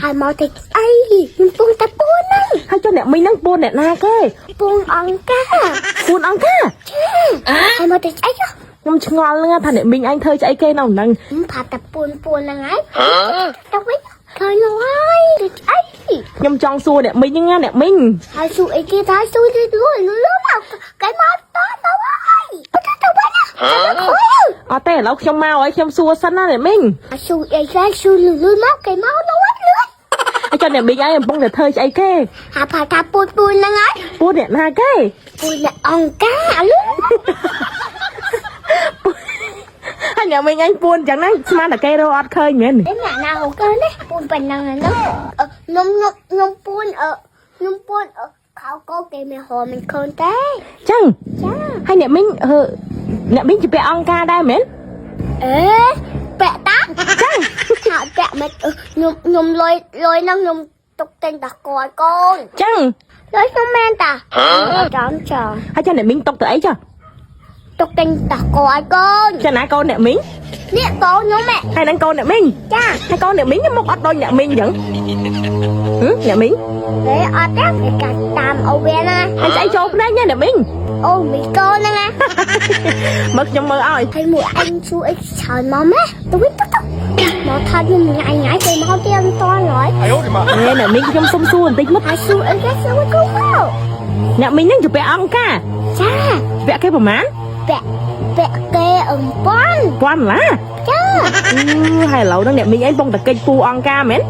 ហើយមកទៅអីខ្ញុំពងតែពួនហ្នឹង ហើយចុះអ្នកមីងហ្នឹងពួនអ្នកណាគេ ពងអង្គការ ពួនអង្គការ ហើយមកទៅអី ខ្ញុំឆ្ងល់ហ្នឹងថាអ្នកមីងឯងធ្វើស្អីគេនៅហ្នឹង ខ្ញុំផាត់តែពួនពួនហ្នឹងហើយទៅវិញឃើញហើយទៅអី ខ្ញុំចង់សួរអ្នកមីងហ្នឹងណាអ្នកមីង ហើយសួរអីគេថាសួរទៅលុយលុយមកគេមកតទៅហើយទៅទៅវិញណា អត់ទេឥឡូវខ្ញុំមកហើយខ្ញុំសួរសិនណាអ្នកមីង សួរអីគេសួរលុយមកគេមកលុយលុយ ហើយចុះអ្នកមីងឯងកំពុងតែធ្វើស្អីគេ ហើយផាត់ថាពួនពួនហ្នឹងហើយ ពួនអ្នកណាគេ ពួនអ្នកអង្គការលុយ ហើយអ្នកមីងឯងពួនអញ្ចឹងហ្នឹងស្មានតែគេរកអត់ឃើញមែន ឯអ្នកណាហូកើនេះពួនប៉ុណ្ណឹងហ្នឹងខ្ញុំខ្ញុំខ្ញុំពួនអឺខ្ញុំពួនអឺខោកោគេមិនហមមិនឃើញទេ ចឹង ចា ហើយអ្នកមីងអឺអ្នកមីងជាពាក់អង្គការដែរមែន អេពាក់តា ចឹង ថាពាក់មិនខ្ញុំខ្ញុំលុយលុយហ្នឹងខ្ញុំទុកទិញតកកូន ចឹង លុយខ្ញុំមែនតាចំចំ ហើយចាអ្នកមីងຕົកទៅអីចា ទុកទិញតកកូន ចាណាកូនអ្នកមីង នេះកូនខ្ញុំហ៎ ហើយនឹងកូនអ្នកមីង ចា ហើយកូនអ្នកមីងមុខអត់ដូចអ្នកមីងអញ្ចឹងហឹមអ្នកមីង ទេអត់ទេគេកាត់តាមអូវាណា ហើយស្អីចូលភ្នែកណាអ្នកមីង អូមីកូនហ្នឹងណា មើលខ្ញុំមើលឲ្យ ហើយមួយអញជួយអីច្រើនមកម៉ែទៅវិញទៅទៅមកថាខ្ញុំញ៉ៃញ៉ៃទៅមកទៀតមិនតន់ហើយ ហេអ្នកមីងខ្ញុំសុំសួរបន្តិចមក ហើយសួរអីគេសួរគូមក អ្នកមីងហ្នឹងជាពាក់អង្គការ ចា ពាក់គេប្រហែល ពាក់ពាក់គេអំប៉ុន ពាន់ឡា ចា អឺហើយឥឡូវហ្នឹងអ្នកមីងឯងពងតែកិច្ចពូអង្គការមែន